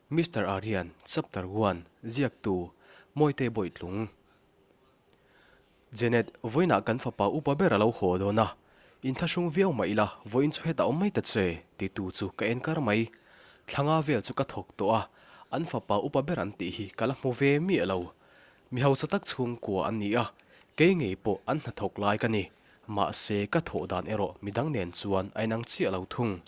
Mister Aryan, Chapter One, Ziaktu, Mawite Bawitlung. Janet, Vawiinah kan fapa upa ber a lo haw dawn a, inthlahrung viau mah ila vawiin chu hetah awm mai ta che, titu chu ka en kar mai. Thlanga vel chu ka thawk tawh a, an fapa upa ber an tih hi ka la hmu ve miah lo. Mi hausa tak chhungkua an ni a, kei ngei pawh an hnathawk lai ka ni. Mahse, ka thawh dan erawh midang nen chuan a inang chiah lo thung.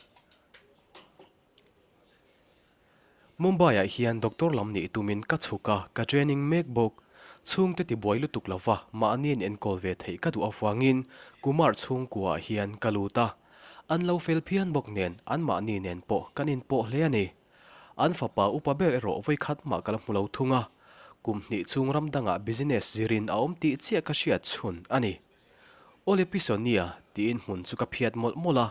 Mumbai-ah hian doctor lam nih tumin ka chhuk a, ka training mek bawk. Chhungte tibuai lutuk lova mahni an enkawl ve theih ka duh avangin Kumar chhungkuaah hian ka lut a. An lo fel phian bawk nen anmahni nen pawh kan inpawh hle a ni. An fapa upa ber erawh vawikhat mah ka la hmu lo thung a, kum hnih chhung ram dangah business zirin a awm tih chiah ka hriat chhun a ni. Awle Pi Sonia, tiin hmun chu ka phiat mawlh mawlh a,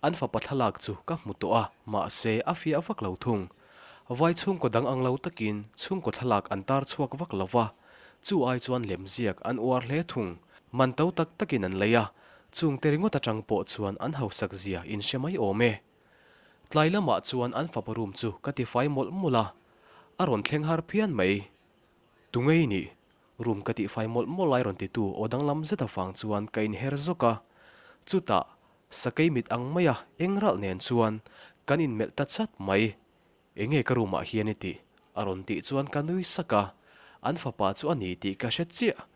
an fapa thlalak chu ka hmu tawh a, mahse a fiah vak lo thung. Vai chhungkaw dang ang lo takin chhungkaw thlalak an tar chhuak vak lo va, chu ai chuan lemziak an uar hle thung. Man to tak takin an lei a, chungte ringawt atang pawh chuan an hausak zia in hre mai awm e. Tlai lamah chuan an fapa room chu ka tifai mawlh mawlh a, a rawn thleng har phian mai. Tungei nih? Room ka tihfai mawlh mawlh lai rawn titu aw danglam zet avang chuan ka inher zawk a, chutah sakei mit ang maia eng ralh nen chuan kan inmelh ta chat mai. Enge ka room ah hian i tih? a rawn tih chuan ka nui sak a, an fapa chu a ni tih ka hre chiah.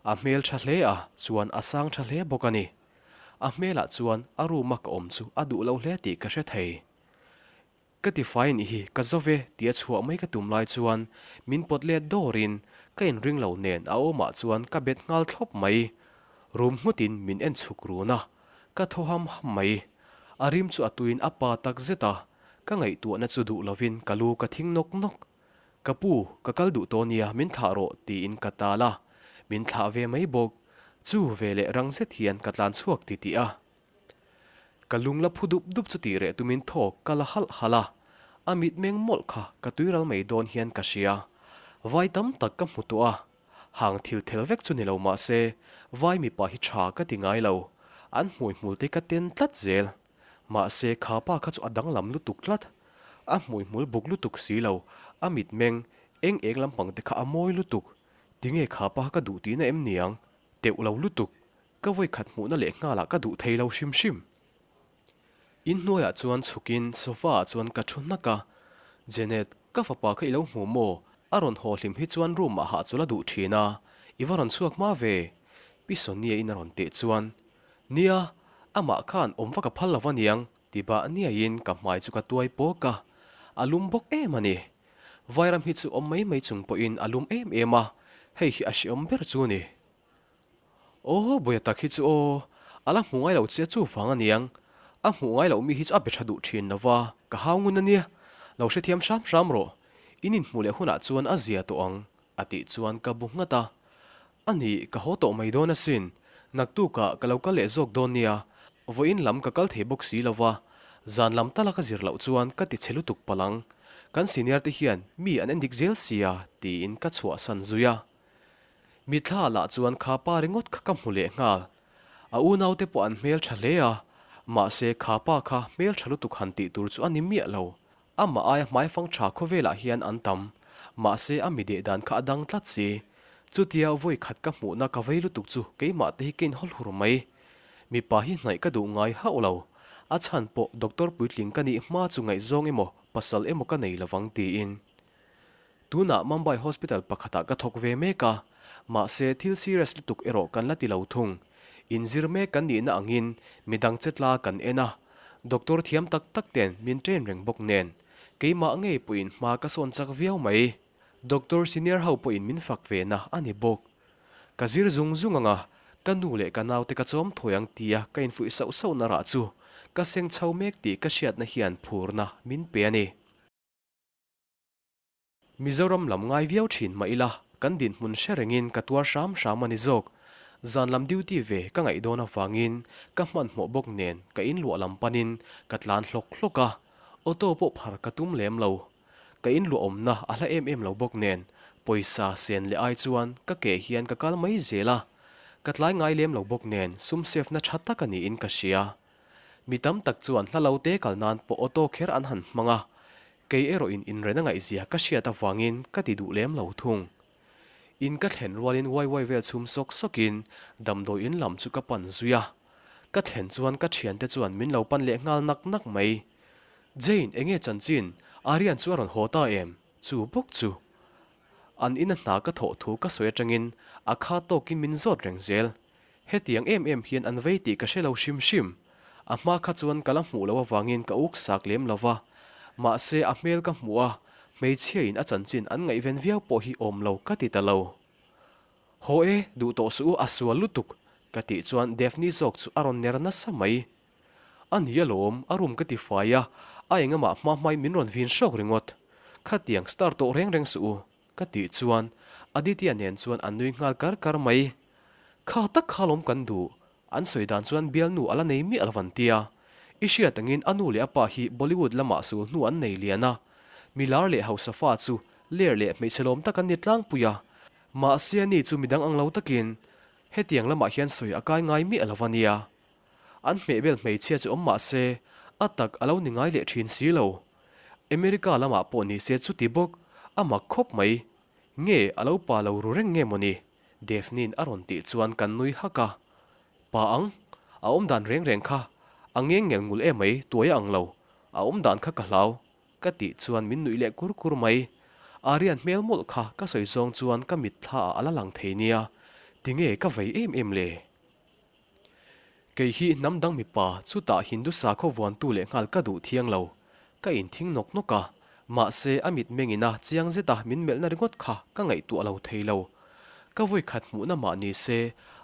A hmel tha hle a, chuan a sang tha hle bawk a ni. A hmelah chuan a room a ka awm chu a duh lo hle tih ka hre thei. Ka ti fai nih hi, ka zo ve tia chhuah mai ka tum lai chuan min pawt let dawrin ka inring lo nen a awmah chuan ka bet nghal thlawp mai. Rum nghutin min en chhuk run a, ka thaw ham ham mai. A rim chu a tuiin a pa tak zet a, ka ngaihtuahna chu duh lovin ka lu ka thing nawk nawk. Ka pu, ka kal duh tawh nia, min thlah rawh tiin ka tal a, min thlah ve mai bawk. Chu veleh rang zet hian ka tlan chhuak titih a. Ka lung la phu dup dup chu tih reh tumin thawk ka la halh halh a, a mitmeng mawlh kha ka tuiral mai dawn hian ka hria. Vai tam tak ka hmu tawh a, hang thil thel vek chu ni lo mah se, vai mipa hi tha ka ti ngai lo, an hmui hmul te ka ten tlat zel. Mahse kha pa kha chu a danglam lutuk tlat, a hmui hmul buk lutuk si lo, a mitmeng eng eng lampang te kha a mawi lutuk, tinge kha pa kha ka duh tihna em niang, teuh lo lutuk. Ka vawi khat hmuhna leh nghalah ka duh thei lo hrim hrim. In hnuaiah chuan chhukin sofa ah chuan ka thu hnak a, Janet, ka fapa kha i lo hmu maw? A rawn haw hlim hi chuan room ah hahchawlh a duh thin a, i va rawn chhuak hma ve? Pi Sonia in a rawn teh chuan, Nia, amah khan awm vak a phal lo va niang, ti bah niaiin ka hmai chu ka tuai pawk a, a lum bawk em a ni. Vairam hi chu awm mai mai chung pawhin a lum em em a, hei hi a hreawm ber chu ni. Aw, Buaia tak hi chu aw, a la hmu ngai lo che chu vang a niang. A hmuh ngai loh mi hi chu a be tha duh thin lo va, ka hau ngun a nia. Lo hrethiam hram hram rawh, in inhmuh leh hunah chuan a zia tawh ang, a tih chuan ka bu nghat a. A nih, ka haw tawh mai dawn asin. Naktukah ka lo kal leh zawk dawn nia, vawiin lam ka kal thei bawk si lo va, zan lam tala ka zir loh chuan ka ti chhe lutuk palh ang. Kan senior te hian mi an endik zel sia, tiin ka chhuahsan zui a. Mitthla lah chuan kha pa ringawt kha ka hmu leh nghal. A unaute pawh an hmel tha hle a, mahse kha pa kha hmel tha lutuk han tih tur chu a ni miah lo. Amah aia hmaifang tha khawvelah hian an tam, mahse a mi deh dan kha a dang tlat si. Chutia vawi khat ka hmuhna ka vei lutuk chu keimah te hi ka inhawl hur mai. Mipa hi hnaih ka duh ngai hauh lo. A chhan pawh doctor puitling ka nih hma chu ngaihzawng emaw pasal emaw ka nei lovang tiin. Tunah Mumbai Hospital pakhatah ka thawk ve mek a, mahse thil serious lutuk erawh kan la ti lo thung. Inzir mek kan nihna angin midang che tla kan en a, doctor thiam tak tak ten min train reng bawk nen, keimah ngei pawhin hma ka sawn chak viau mai. Doctor senior ho pawhin min fak ve na a ni bawk. Ka zir zung zung ang a, ka nu leh ka naute ka chawm thawi ang tia ka infuih sauh sauhna rah chu ka seng chho mek tih ka hriatna hian phurna min pe a ni. Mizoram lam ngai viau thin mah ila, kan dinhmun hre rengin ka tuar hram hram a ni zawk. Zan lam duty ve ka ngaih dawn avangin ka hmanhmawh bawk nen ka inluah lam panin ka tlan hlawk hlawk a, auto pawh phar ka tum lem lo. Ka inluah awmna a hla em em lo bawk nen pawisa sen leh ai chuan ka ke hian ka kal mai zel a, ka tlai ngai lem lo bawk nen sum save na tha tak a niin ka hria. Mi tam tak chuan hla lo te kal nan pawh auto kher an han hmang a. Kei erawhin inren a ngaihzia ka hriat avangin ka ti duh lem lo thung. In ka thlen rualin uai uai vel chhum sawk sawkin damdawi in lam chu ka pan zui a. Ka thlen chuan ka thiante chuan min lo pan leh nghal nak nak mai. Jane, enge chanchin? Aryan chu a rawn haw ta em? Chu bawk chu. An ina hna ka thawh thu ka sawi atangin a kha tawkin min zawt reng zel. Hetiang em em hian an vei tih ka hre lo hrim hrim. A hma kha chuan ka la hmuh loh avangin ka uk sak lem lo va. Mahse a hmel ka hmuh a, hmeichhia in a chanchin an ngaihven viau pawh hi awm lo ka ti ta lo. Haw e, duh tawh suh u a sual lutuk, ka tih chuan Daphne zawk chu a rawn ner nasa mai. A ni alawm, a room ka ti fai a, a engamah hma hmain min rawn vin hrawk ringawt. Khatiang star tawh reng reng suh u, ka tih chuan Aditya nen chuan an nui nghal kar kar mai. Kha tak kha lawm kan duh, an sawi dan chuan bialnu a la nei miah lo an tia. I hriat angin a nu leh a pa hi Bollywood lamah sul hnu an nei lian a, milar leh hausa fa chu ler leh hmeichhe lawm tak an ni tlangpui a. Mahse ani chu midang ang lo takin hetiang lamah hian sawi a kai ngai miah lo a nia. An hmehbel hmeichhia chu awm mah se, a tak a lo ni ngai leh thin si lo. America lamah pawh ni se chuti bawk, a mak khawp mai. Nge a lo pa lo ru reng nge mawni? Daphne-in a rawn tih chuan kan nui hak a. Pa ang, a awm dan reng reng kha a ngeng ngel ngul emai tuai a ang lo, a awm dan kha ka hlau, ka tih chuan min nuih leh kur kur mai. Aryan hmel mawlh kha ka sawi zawng chuan ka mitthla ah a la lang thei nia, tinge ka vei em em le? Kei hi hnam dang mipa chutah Hindu sakhaw vuantu leh nghal ka duh thiang lo. Ka inthing nawk nawk a, mahse a mitmengin a chiang zet a min melhna ringawt kha ka ngaihtuah lo thei lo. Ka vawi khat hmuhna mah ni se,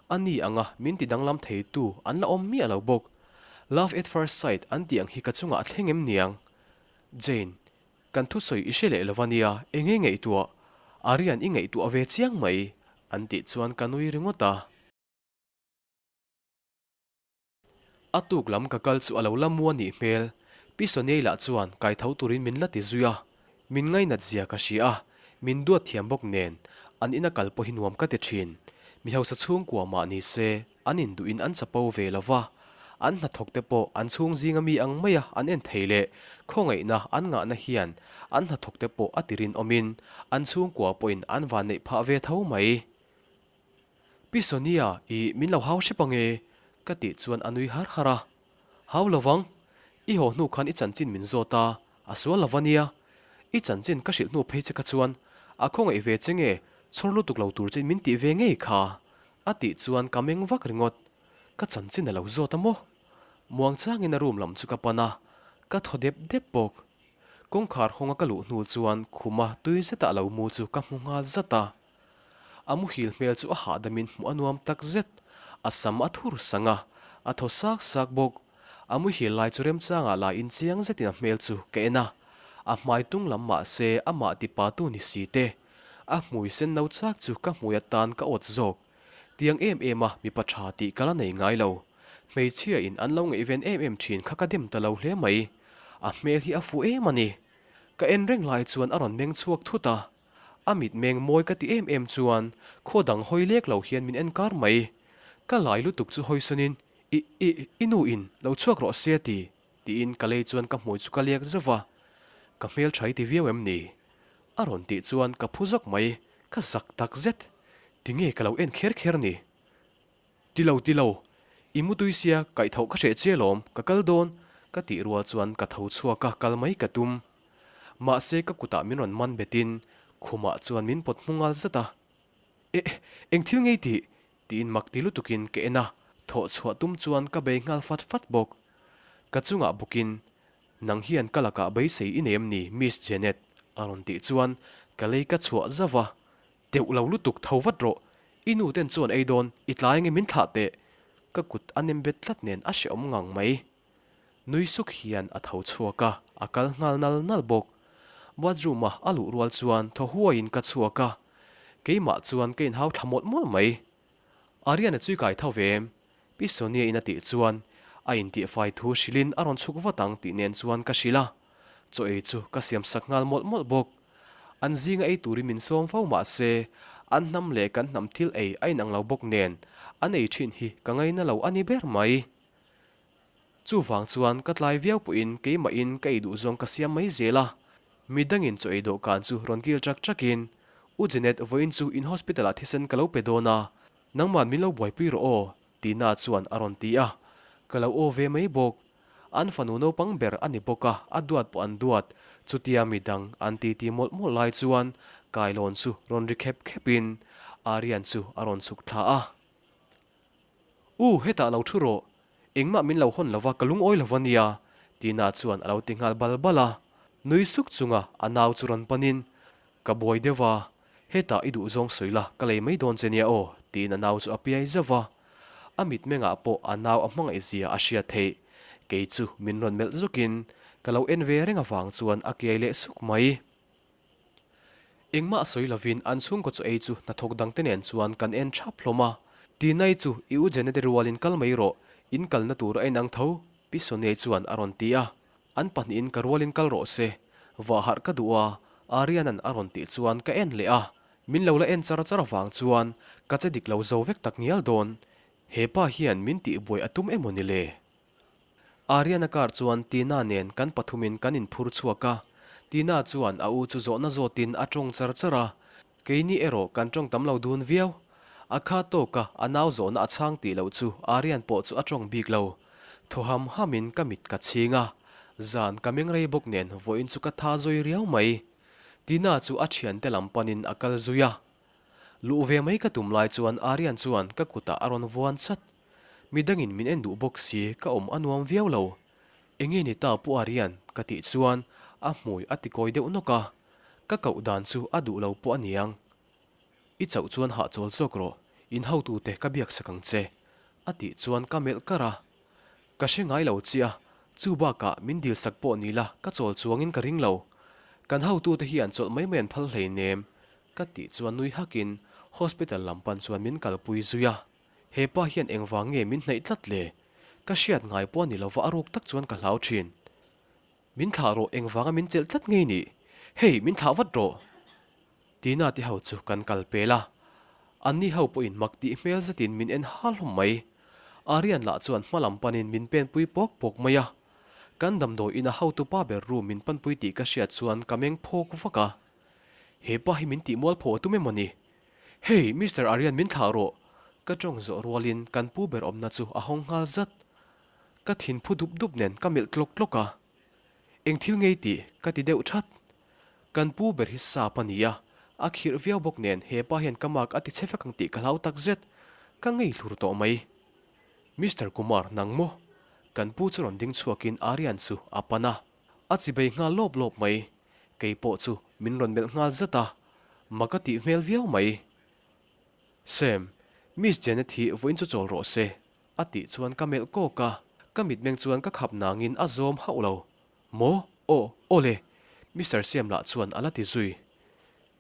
a ni anga min ti danglam theitu an la awm miah lo bawk. Love at first sight an tih ang hi ka chungah a thleng em niang? Jane, kan thusawi i hre leh lo a nia, eng nge ngaihtuah? Aryan i ngaihtuah ve chiang mai, an tih chuan ka nui ringawt a. A tuk lam ka kal chu a lo la mu a nih hmel. Pi Soniai lah chuan kai tho turin min la ti zui a. Min ngainat zia ka hria a, min duat thiam bawk nen an ina kal pawh hi nuam ka ti thin. Mi hausa chhungkua mah ni se an induhin an chapo ve lo va, an hnathawk te pawh an chhung zinga mi ang maia an en thei leh khawngaihna an ngahna hian an hnathawk te pawh a ti rinawmin an chhungkua pawhin an vanneih phah ve tho mai. Pi Sonia, i min lo hau hrep ange, ka tih chuan a nui har har a. Hau lovang, i haw hnu khan i chanchin min zawt a, a sual lo ania. I chanchin ka hrilh hnu phei che kha chuan a khawngaih ve che nge, chhawr lutuk lo tur chein min tih ve ngei kha, a tih chuan ka meng vak ringawt. Ka chanchin a lo zawt a maw? Muangchangin a room lam chu ka pan a, ka thaw dep dep bawk. Kawngkhar hawnga ka luh hnu chuan khuma tui zeta a lo mu chu ka hmu nghal zat a. A muhil hmel chu a hahdamin hmuh a nuam tak zet. A sam a thur sang a, a thaw sak sak bawk. A muhil lai chu remchangah la in chiang zetin a hmel chu ka en a. A hmai tung lam mah se amah tipa tu ni si te. A hmui sen no chak chu ka hmui atan ka awt zawk. Tiang em em a mipa tha tih ka la nei ngai lo. Hmeichhia in an lo ngaihven em em thin kha ka dem ta lo hle mai. A hmel hi a fuh em a ni. Ka en reng lai chuan a rawn meng chhuak thut a. A mitmeng mawi ka ti em em chuan khaw dang hawi lek lo hian min en kar mai. Ka lai lutuk chu hawi sawn in, I, i, i nu in lo chhuak rawh se a ti, tiin ka lei chuan ka hmui chu ka liak zauh va. Ka hmel tha i ti viau em ni? A rawn tih chuan ka phu zawk mai, ka zak tak zet. Tinge ka lo en kher kher ni? Ti lo, ti lo. I mutui sia kaihthauh ka hreh che alawm, ka kal dawn, ka tih rual chuan ka tho chhuak a, kal mai ka tum. Mahse ka kutah min rawn man betin khumah chuan min pawt hmu ngal zat a. Eh, eng thil ngei tih? tiin mak ti lutukin ka en a, thawh chhuah tum chuan ka bei nghal fat fat bawk. Ka chungah bawkin, Nang hian ka lakah beisei i nei em ni, Miss Janet? a rawn tih chuan ka lei ka chhuah zauh a, Teuh lo lutuk tho vat rawh, i nu ten chuan ei dawn, i tlai nge min thlah teh. Ka kut a nem bet tlat nen a hrehawm ngang mai. Nui suk hian a tho chhuak a, a kal nghal nal nal bawk. Bathroom a a luh rual chuan thaw huaiin ka chhuak a, keimah chuan ka inhau thla mawlh mawlh mai. Ariana chu i kai tho ve em? Pi Sonia in a tih chuan a intihfai thu hrilhin a rawn chhuk vat ang tih nen chuan ka hrilh a, chaw ei chu ka siam sak nghal mawlh mawlh bawk. An zinga ei turin min sawm fo mah se, an hnam leh kan hnam thil ei a inang lo bawk nen an ei thin hi ka ngaina lo a ni ber mai. Chuvang chuan ka tlai viau pawhin keimahin ka ei duh zawng ka siam mai zel a. Midangin chaw ei dawhkan chu rawn kil ṭak ṭakin, U Jenet, vawiin chu in hospital-ah thisen ka lo pe dawn a, nangman min lo buaipui rawh aw, Tina chuan a rawn ti a. Ka lo aw ve mai bawk. An fanu naupang ber a ni bawk a, a duat pawh an duat. Chutia midang an titi mawlh mawlh lai chuan kailawn chu rawn ri khep khepin Aryan chu a rawn chhuk thla a. U, hetah lo thu rawh. Engmah min lo hawn lova ka lungawi lo ania, Tina chuan a lo ti nghal bal bal a. Nui suk chunga a nau chu rawn panin, Ka buai deuh a, hetah i duh zawng sawi la, ka lei mai dawn che nia aw, tiin a nau chu a piai zauh va. A mitmengah pawh a nau a hmangaih zia a hriat theih. Kei chu min rawn melh zukin ka lo en ve reng avang chuan a kiai leh suk mai. Engmah sawi lovin an chhungkaw chaw ei chu hnathawk dangte nen chuan kan en thap hlawm a. Tinai chu i u Jenete rualin kal mai rawh, in kalna tur a inang tho, Pi Sonia chuan a rawn ti a. An pahnihin ka rualin kal rawh se, vah harh ka duh a, Ariana'n a rawn tih chuan ka en leh a. Min lo la en char char avang chuan ka che dik lo zo vek tak ngial dawn. He pa hian min tihbuai a tum emaw ni le? Ariana car chuan Tina nen kan pathumin kan inphur chhuak a, Tina chuan a u chu zawhna zawtin a tawng char char a, keini erawh kan tawng tam lo dun viau. A kha tawka a nau zawhna a chhang tih loh chu Arian pawh chu a tawng bik lo. Thaw ham hamin ka mit ka chhing a, zan ka meng rei bawk nen vawiin chu ka tha zawi riau mai. Tina chu a thiante lam panin a kal zui a. Luh ve mai ka tum lai chuan Arian chuan ka kutah a rawn vuan chat. Midangin min en duh bawk si ka awm a nuam viau lo. Enge ni ta Pu Arian? ka tih chuan a hmui a tikawi deuh nawk a, ka koh dan chu a duh lo pawh a niang. I chauh chuan hahchawl zawk rawh, in hotute ka biak sak ang che, a tih chuan ka melh kar a. Ka hre ngai lo chiah, chu bakah min dil sak pawh ni la ka chawl chuangin ka ring lo. Kan hotute hian chawlh mai mai an phal hleinem, ka tih chuan nui hakin hospital lam pan chuan min kalpui zui a. He pa hian engvang nge min hnaih tlat le? Ka hriat ngai pawh a ni lova a ruk tak chuan ka hlau thin. Min thlah rawh engvanga min chelh tlat ngei nih? Hei, min thlah vat rawh! Tina te ho chu kan kal pel a. Anni ho pawhin mak tih hmel zetin min en hal hlawm mai. Arian lah chuan hma lam panin min penpui pawk pawk mai a. Kan damdawi ina hotupa ber room min panpui tih ka hriat chuan ka meng phawk vak a. He pa hi min tih mualpho a tum emaw ni? Hey, Mister Aryan min thlah rawh! Ka tawng zawh rualin kan pu ber awmna chu a hawng nghal zat. Ka thin phu dup dup nen ka melh tlawk tlawk a. Eng thil ngei tih ka ti deuh that. Kan pu ber hi sap a ni a, a khirh viau bawk nen he pa hian ka mark a ti che vek ang tih ka hlau tak zet. Ka ngei hlur tawh mai. Mister Kumar, nang maw? Kan pu chu rawn ding chhuakin Aryan chu a pan a. A chibei nghal lawp lawp mai. Kei pawh chu min rawn melh nghal zat a, mak a tih hmel viau mai. Sam, Miss Janet hi vawiin chu chawl rawh se, a tih chuan ka melh kawk a, ka mitmeng chuan ka khap nangin a zawm hauh lo. Maw? Aw, aw le, Mister Sam lah chuan a la ti zui.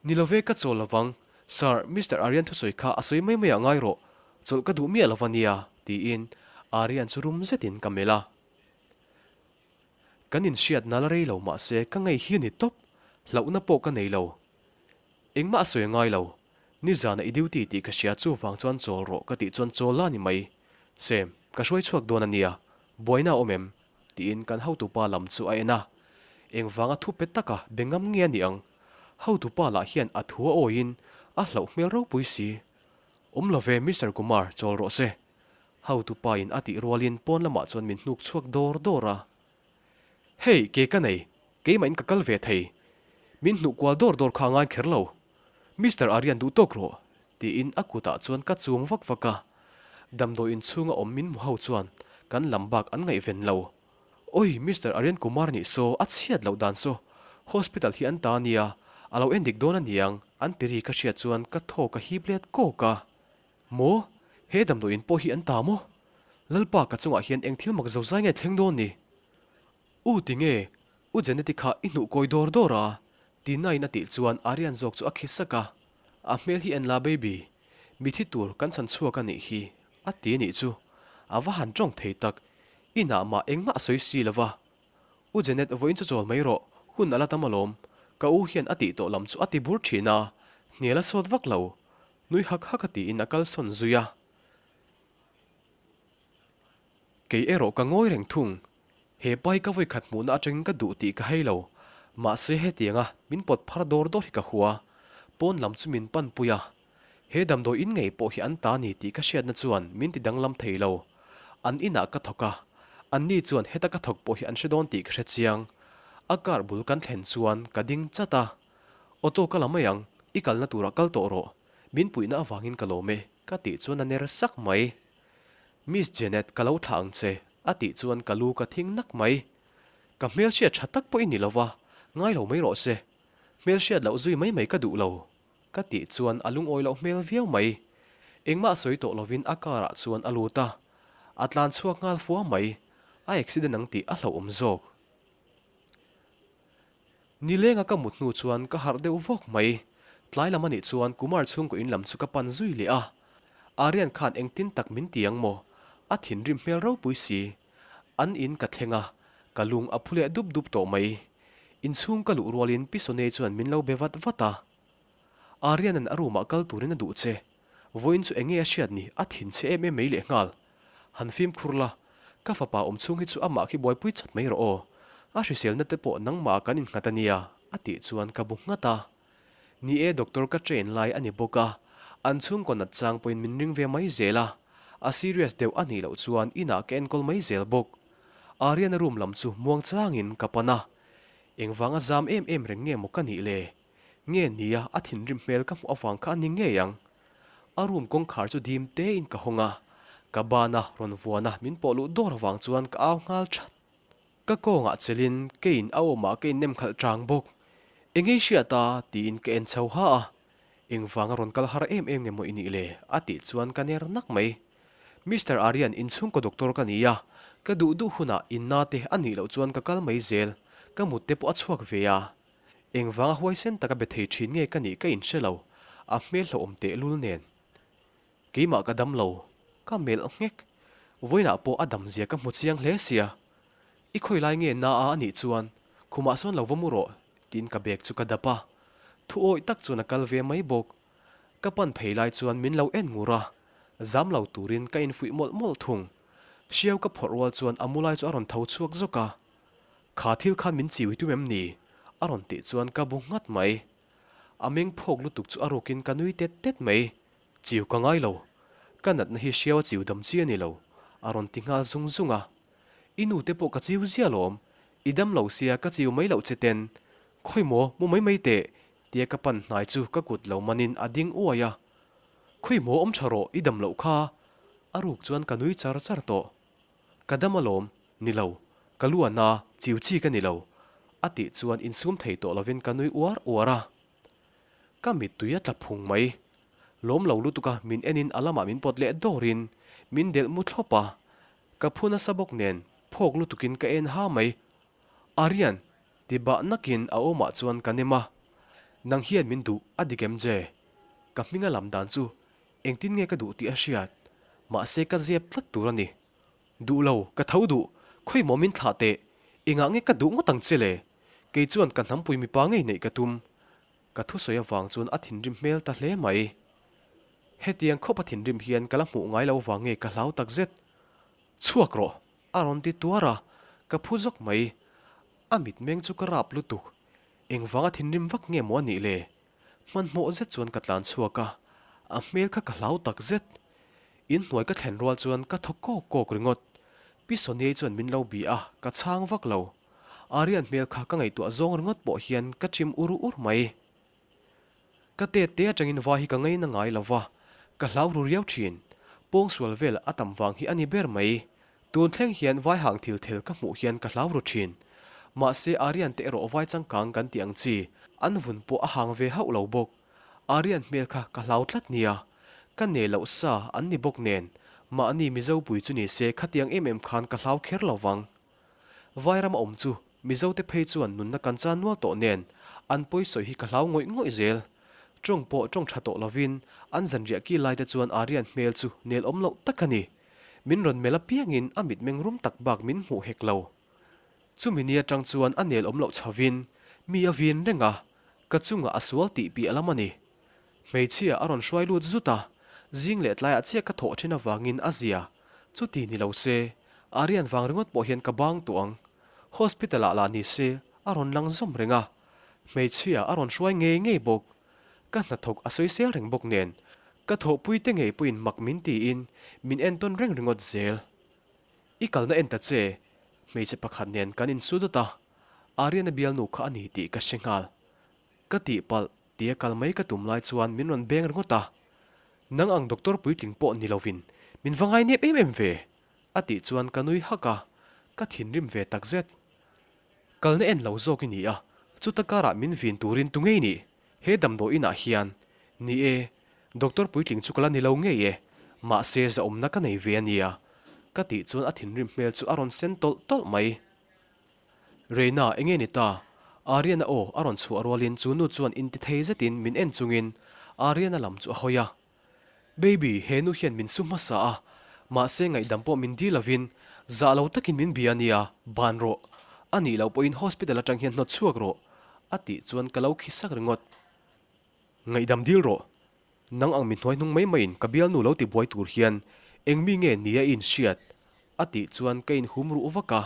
Ni lo ve ka chawl lovang, Sir, Mister Aryan thusawi kha a sawi mai maiah ngai rawh, chawlh ka duh miah lo va nia, tiin Aryan chu rum zetin ka melh a. Kan inhriatna la rei lo mahse ka ngei hi a ni tawp, hlauhna pawh ka nei lo. Engmah a sawi a ngai lo, nizana i duty tih ka hria chuvang chuan chawl rawh ka tih chuan chawl la ni mai. Sam, ka hruai chhuak dawn a nia, buaina a awm em? tiin kan hotupa lam chu a en a. Engvanga thu pe taka be ngam nge a ni ang? Hotupa lah hian a thu a awiin a hlauh hmel ropui si. Awm lo ve Mister Kumar, chawl rawh se. Hotupa in a tih rualin pawn lamah chuan min hnuk chhuak dawr dawr a. Hei, ke ka nei, keimah in ka kal ve thei. Min hnuh kual dawr dawr kha a ngai kher lo. Mister Aryan duh tawk rawh, tiin a kutah chuan ka chuang vak vak a. Damdawi inchhunga awm min hmu ho chuan kan lam bak an ngaihven lo. Oi, Mister Aryan Kumar nih saw, a chhiat loh dan saw. Hospital hi an ta nia, a lo en dik dawn aniang, an ti ri ka hriat chuan ka thaw ka hip let kawk a. Maw? He damdawiin pawh hi an ta maw? Lalpa ka chungah hian eng thil mak zo zai nge thleng dawn ni? U tinge? U Janeti kha i hnuh kawi dawr dawr a? Tina-in a tih chuan Aryan zawk chu a khi sak a. A hmel hi en la baby, mi thi tur kan chhan chhuak a nih hi, a ti a nih chu. A va han tawng thei tak, inah mah engmah a sawi si lo va. U Janet vawiin chu chawl mai rawh, hun a la tam alawm, ka u hian a tih tawh lam chu a ti bur thin a, hnial a sawt vak lo. Nui hak hak a tiin a kalsawn zui a. Kei erawh ka ngawi reng thung. He pai ka vawikhat hmuhna atangin ka duh tih ka hei lo. Mahse hetianga min pawt phar dawr dawr hi ka hua. Pawn lam chu min pan pui a. He damdawi in ngei pawh hi an ta ni tih ka hriatna chuan min ti danglam thei lo. An inah ka thawk a, anni chuan heta ka thawk pawh hi an hre dawn tih ka hre chiang. A car bul kan thlen chuan ka ding chat a. Auto ka la mai ang, i kalna turah kal tawh rawh. Min puihna avangin ka lawm e, ka tih chuan a ner sak mai. Miss Janet ka lo thlah ang che, a tih chuan ka lu ka thing nak mai. Ka hmelhriat tha tak pawh i ni lova, ngai lo mai rawh se. Hmelhriat loh zui mai mai ka duh lo. Ka tih chuan a lungawi loh hmel viau mai. Engmah sawi tawh lovin a car ah chuan a lut a, a tlan chhuak nghal fua mai. A accident ang tih a hlauhawm zawk. Nilenga ka mut hnu chuan ka harh deuh vawk mai. Tlai lam anih chuan Kumar chhungkaw in lam chu ka pan zui leh a. Aryan khan engtin tak min ti ang maw? A thinrim hmel ropui si. An in ka thleng a, ka lung a phu leh dup dup tawh mai. Inchhung ka luh rualin Pi Sonei chuan min lo be vat vat a. Aryan-a'n a room-ah kal turin a duh che. Vawiin chu enge a hriat ni, a thin che em em mai lehnghal. Han fimkhur la, ka fapa awm chhung hi chu amah khi buaipui chawt mai rawh aw. A hriselna te pawh nangmah kan innghat a nia, a tih chuan ka bu nghat a. Ni e, doctor ka train lai a ni bawk a, an chhungkaw nat chang pawhin min ring ve mai zel a. A serious deuh a nih loh chuan inah ka enkawl mai zel bawk. Ariana room lam chu muang changin ka pan a. Engvanga zam em em reng nge maw ka nih le? Nge nia a thinrim hmel ka hmuh avang kha a ni ngei ang. A room kawngkhar chu dim tein ka hawng a, ka bana rawn vuana min pawh luh dawr avang chuan ka au nghal that. Ka kawngah chelin keiin a awmah ka innem khalh tang bawk. Engei hriat a? tiin ka en chho ha a. Engvanga rawn kal har em em nge maw i nih le? a tih chuan ka ner nak mai. Mister Aryan inchhungkaw doctor ka ni a, ka duh duh hunah inna te a nih loh chuan ka kal mai zel, ka mut te pawh a chhuak ve a. Engvanga huaisen taka be thei thin nge ka nih ka inhre lo, a hmel hlauhawm tehlul nen. Keimah ka dam lo, ka melh nghek. Vawiinah pawh a dam zia ka hmu chiang hle sia. I khawi lai nge na a anih chuan khumah sawn lo va mu rawh tiin ka bag chu ka dap a. Thu awih tak chuan a kal ve mai bawk. Ka pan phei lai chuan min lo en ngur a, zam lo turin ka infuih mawlh mawlh thung. Hriau ka phawrh rual chuan a mu lai chu a rawn tho chhuak zawk a. Kha thil khan min chiu hi tum em ni? A rawn tih chuan ka bu nghat mai. A meng phawk lutuk chu a rukin ka nui tet tet mai. Chiu ka ngai lo. Ka natna hi hriau a chiu dam chi a ni lo, a rawn ti nghal zung zung a. I nu te pawh ka chiu zia lawm. I dam lo sia ka chiu mai loh che ten. Khawi maw, mu mai mai teh, tia ka pan hnai chu ka kut lo manin a ding uai a. Khawi maw awm tha rawh, i dam loh kha. A ruk chuan ka nui char char tawh. Ka dam alawm, ni lo, ka lu a na, chiu chi ka ni lo, a tih chuan insum thei tawh lovin ka nui uar uar a. Ka mittui a tla phung mai. Lawm lo lutuk a min enin a lamah min pawt leh dawrin min delh mu thlawp a. Ka phu nasa bawk nen phawk lutukin ka en ha mai. Aryan! ti bah nakin a awmah chuan ka nem a. Nang hian min duh a dik em je? Ka hming a lam dan chu Engtin nge ka duh tih a hriat? Mahse ka zep tlat tur a ni. Duh lo, ka tho duh, khawi maw min thlah teh, engah nge ka duh ngawt ang che le? Kei chuan ka hnampui mipa ngei neih ka tum. Ka thusawi avang chuan a thinrim hmel ta hle mai. Hetiang khawp a thinrim hian ka la hmuh ngai lo vang nge ka hlau takzet. Chhuak rawh! A rawn ti tuar a, ka phu zawk mai. A mitmeng chu ka rap lutuk. Engvanga thinrim vak nge maw a nih le? Hmanhmawh zet chuan ka tlan chhuak a, a hmel kha ka hlau tak zet. In hnuai ka thlen rual chuan ka thaw kawk kawk ringawt. Pi Soniai chuan min lo bih a, ka chhang vak lo. Aryan hmel kha ka ngaihtuah zawng ringawt pawh hian ka chim ur ur mai. Ka tet te atangin vai hi ka ngaina ngai lo va, ka hlau ru riau thin. Pawngsual vel a tam vang hi a ni ber mai. Tun thleng hian vai hang thil thel ka hmuh hian ka hlau ru thin. Mahse Aryan te erawh vai changkang kan tih ang chi, an vun pawh a hang ve hauh lo bawk. Aryan hmel kha ka hlau tlat nia. Ka ne loh sa an ni bawk nen, mahni Mizo pui chu ni se khatiang em em khan ka hlau kher lo vang. Vairam a awm chu Mizo te phei chuan nunna kan chan nual tawh nen, an pawi sawi hi ka hlau ngawih ngawih zel. Tawng pawh tawng tha tawh lovin an zanriah ki lai te chuan Aryan hmel chu nel awm loh tak a ni. Min rawn melh apiangin a mitmeng rum tak bak min hmuh hek lo. Chumi ni atang chuan a nel awm loh chhovin mi a vin reng a, ka chungah a sual tih piah lam a ni. Hmeichhia a rawn hruai lut zut a, zing leh tlaiah chiah ka thawh then avangin a zia. Chuti ni lo se, Aryan vang ringawt pawh hian ka bang tawh ang. Hospital ah lah ni se, a rawn lang zawm reng a, hmeichhia a rawn hruai ngei ngei bawk. Ka hnathawk a sawisel reng bawk nen, ka thawhpuite ngei pawhin mak min tiin min entawn reng ringawt zel. I kalna en ta che, hmeichhe pakhat nen kan insu dawt a, Ariana bialnu kha a ni tih ka hre nghal. Ka tihpalh tia kal mai ka tum lai chuan min rawn beng ringawt a, Nang ang doctor puitling pawh ni lovin min va ngai nep em em ve! a tih chuan ka nui hak a, ka thinrim ve takzet. Kalna en lo zawk i ni a, chuta karah min vin turin tu ngei nih? He damdawi inah hian, ni e, doctor puitling chu ka la ni lo ngei e, mahse zahawmna ka nei ve a nia, ka tih chuan a thinrim hmel chu a rawn sen tawlh tawlh mai. Reina, enge ni ta? Ariana aw a rawn chhuah rualin chu nu chuan intithei zetin min en chungin Ariana lam chu a hawi a. Baby, he nu hian min su hmasa a, mahse ngaihdam pawh min dil lovin zah lo takin min bia nia, ban rawh. A nih loh pawhin hospital atang hian hnawt chhuak rawh, a tih chuan ka lo khi sak ringawt. Ngaihdam dil rawh. Nang ang mi hnuai hnung mai maiin ka bialnu lo ti buai tur hian eng mi nge nia i inhriat? a tih chuan ka inhum ruh vak a.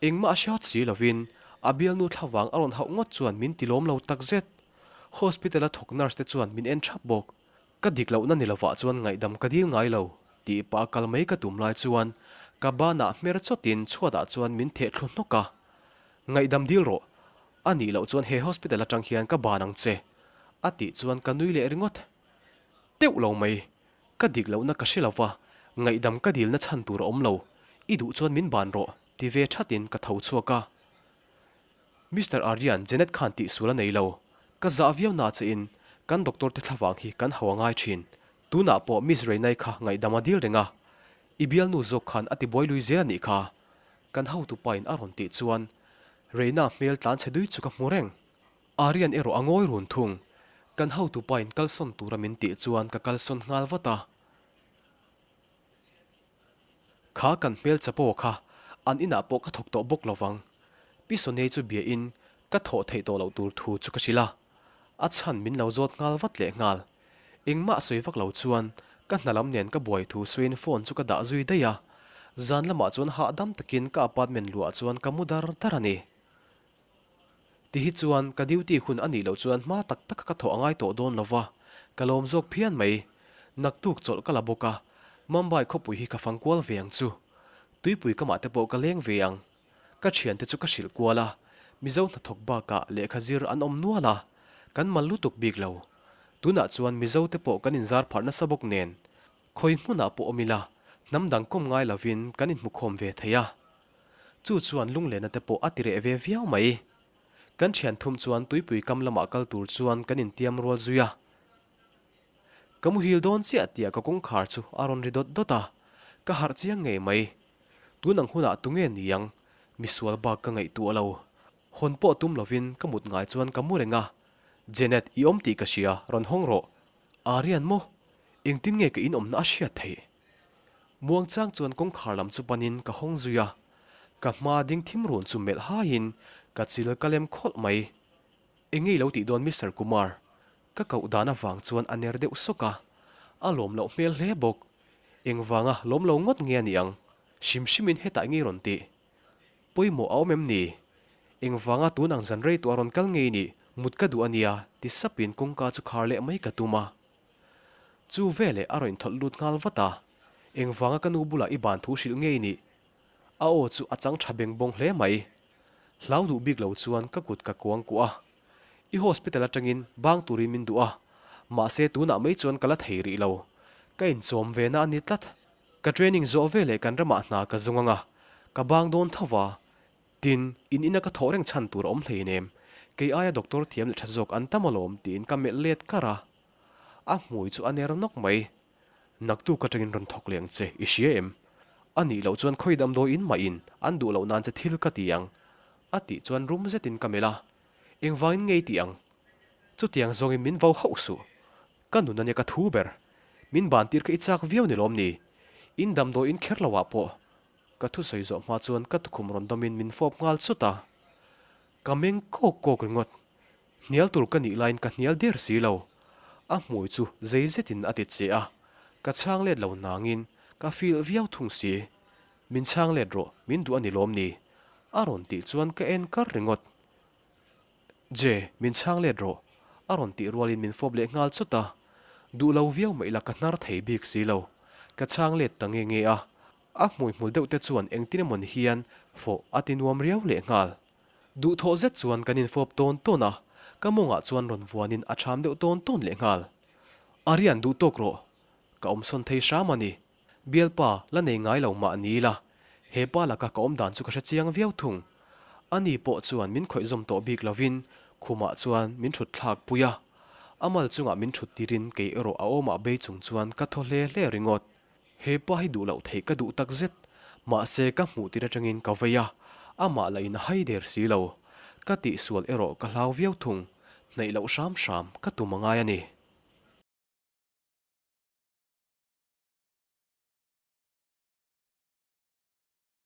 Engmah a hre hawt si lovin a bialnu thlavang a rawn hauh ngawt chuan min ti lawm lo takzet. Hospital a thawk nurse te chuan min en thap bawk. Ka dik lohna ni lovah chuan ngaihdam ka dil ngai lo tih pah a kal mai ka tum lai chuan ka banah hmer chawtin chhuatah chuan min theh thlu hnawk a. Ngaihdam dil rawh. A nih loh chuan he hospital atang hian ka ban ang che. A tih chuan ka nui leh ringawt. Teuh lo mai. Ka dik lohna ka hre lo va, ngaihdam ka dilna chhan tur a awm lo. I duh chuan min ban rawh, ti ve thatin ka tho chhuak a. Mister Aryan, Janet khan tihsual a nei lo. Ka zah viau na che in, kan doctor te thlavang hi kan hau a ngai thin. Tunah pawh Miss Reinai kha ngaihdam a dil reng a. I bialnu zawk khan a tibuai lui zel a nih kha. Kan hotupa in a rawn tih chuan Reina hmel tlan chhe dui chu ka hmu reng. Aryan erawh a ngawi run thung. Kan hotupa in kalsawn tura min tih chuan ka kalsawn nghal vat a. Kha kan hmel chapo kha an inah pawh ka thawk tawh bawk lo vang. Pi Sonei chu bia in ka thawh theih tawh loh tur thu chu ka hrilh a. A chhan min lo zawt nghal vat leh nghal. Engmah sawi vak lo chuan ka hna lam nen ka buai thu sawiin phone chu ka dah zui daih a. Zan lamah chuan hahdam takin ka apartment luah chuan ka mu dar dar a ni. Ti hi chuan ka duty hun a nih loh chuan hma tak tak ka thawh a ngai tawh dawn lo va, ka lawm zawk phian mai. Naktuk chawlh ka la bawk a, Mumbai khawpui hi ka fang kual ve ang chu. Tuipui kamah te pawh ka leng ve ang. Ka thiante chu ka hrilh kual a, Mizo hnathawk bakah lehkha zir an awm nual a, kan mal lutuk bik lo. Tunah chuan Mizo te pawh kan inzar pharh nasa bawk nen, khawi hmunah pawh awm ila, hnam dang kawm ngai lovin kan inhmukhawm ve thei a. Chu chuan lunglehna te pawh a ti reh ve viau mai. Kan thian thum chuan tuipui kam lamah kal tur chuan kan intiam rual zui a. Ka muhil dawn chiah tiah ka kawngkhar chu a rawn ri dawt dawt a, ka harh chiang ngei mai. Tun ang hunah tunge niang? Misual bak ka ngaihtuah lo. Hawn pawh tum lovin ka mut ngai chuan ka mu reng a. Janet, i awm tih ka hria, rawn hawng rawh. Arian maw? Engtin nge ka inawmna a hriat theih? Muangchang chuan kawngkhar lam chu panin ka hawng zui a, ka hma ding thim run chu melh haiin ka chil ka lem khawlh mai. Enge i lo tih dawn Mister Kumar? Ka koh dan avang chuan a ner deuh sawk a, a lawm loh hmel hle bawk. Engvanga lawm lo ngawt nge a ni ang? Hrim hrimin hetah enge i rawn tih? Pawimawh a awm em ni? Engvanga tun ang zan rei tawh a rawn kal ngei nih? Mut ka duh a nia, ti sapin kawngka chu khar leh mai ka tum a. Chu veleh a rawn inthawlh lut nghal vat a, Engvanga ka nu bulah i ban thu hrilh ngei nih? A aw chu a chang tha beng bawng hle mai. Hlau duh bik lo chuan ka kut ka kuang kuah a. I hospital atangin bang turin min duh a, mahse tunah mai chuan ka la thei rih lo. Ka inchawm ve na a ni tlat. Ka training zawh veleh kan ramah hna ka zung ang a, ka bang dawn tho va. Tin, in ina ka thawh reng chhan tur a awm hleinem. Kei aia doctor thiam leh tha zawk an tam alawm tiin ka melh let kar a. A hmui chu a ner nawk mai. Naktuk atangin rawn thawk leh ang che, i hria em? A nih loh chuan khawi damdawi in mah in an duh loh nan che thil ka ti ang. A tih chuan rum zetin ka melh a. Engvangin nge i tih ang? Chutiang zawngin min vo hauh suh. Ka nun ania ka thu ber. Min ban tir kha i chak viau ni lawm ni? In damdawi in kher lo ah pawh. Ka thusawi zawh hma chuan ka tukhum rawn dawmin min fawp nghal chut a. Ka meng kawk kawk ringawt. Hnial tur ka nih laiin ka hnial der si lo. A hmui chu zei zetin a ti che a, ka chhang let lo nangin ka feel viau thung si. Min chhang let rawh, min duh a ni lawm ni? A rawn tih chuan ka en kar ringawt. Je, min chhang let rawh, a rawn tih rualin min fawp leh nghal chawt a. Duh lo viau mah ila ka hnar thei bik si lo. Ka chhang let ta nge nge a. A hmuihmul deuh te chuan engtin emaw ni hian fawh a ti nuam riau leh nghal. Duhthawh zet chuan kan infawp tawn tawn a, ka mawngah chuan rawn vuanin a cham deuh tawn tawn leh nghal. Aryan duh tawk rawh, ka awmsawn thei hram a ni. Bialpa la nei ngai lo mah ni ila, he pa laka ka awm dan chu ka hre chiang viau thung. Ani pawh chuan min khawih zawm tawh bik lovin khumah chuan min thut thlak pui a. A mal chungah min thut tirin kei erawh a awmah bei chung chuan ka thaw hle hle ringawt. He pa hi duh loh theih ka duh tak zet, mahse ka hmuh tir atangin ka vei a, amah lah in a hai der si lo. Ka tihsual erawh ka hlau viau thung, hnaih loh hram hram ka tum a ngai a ni.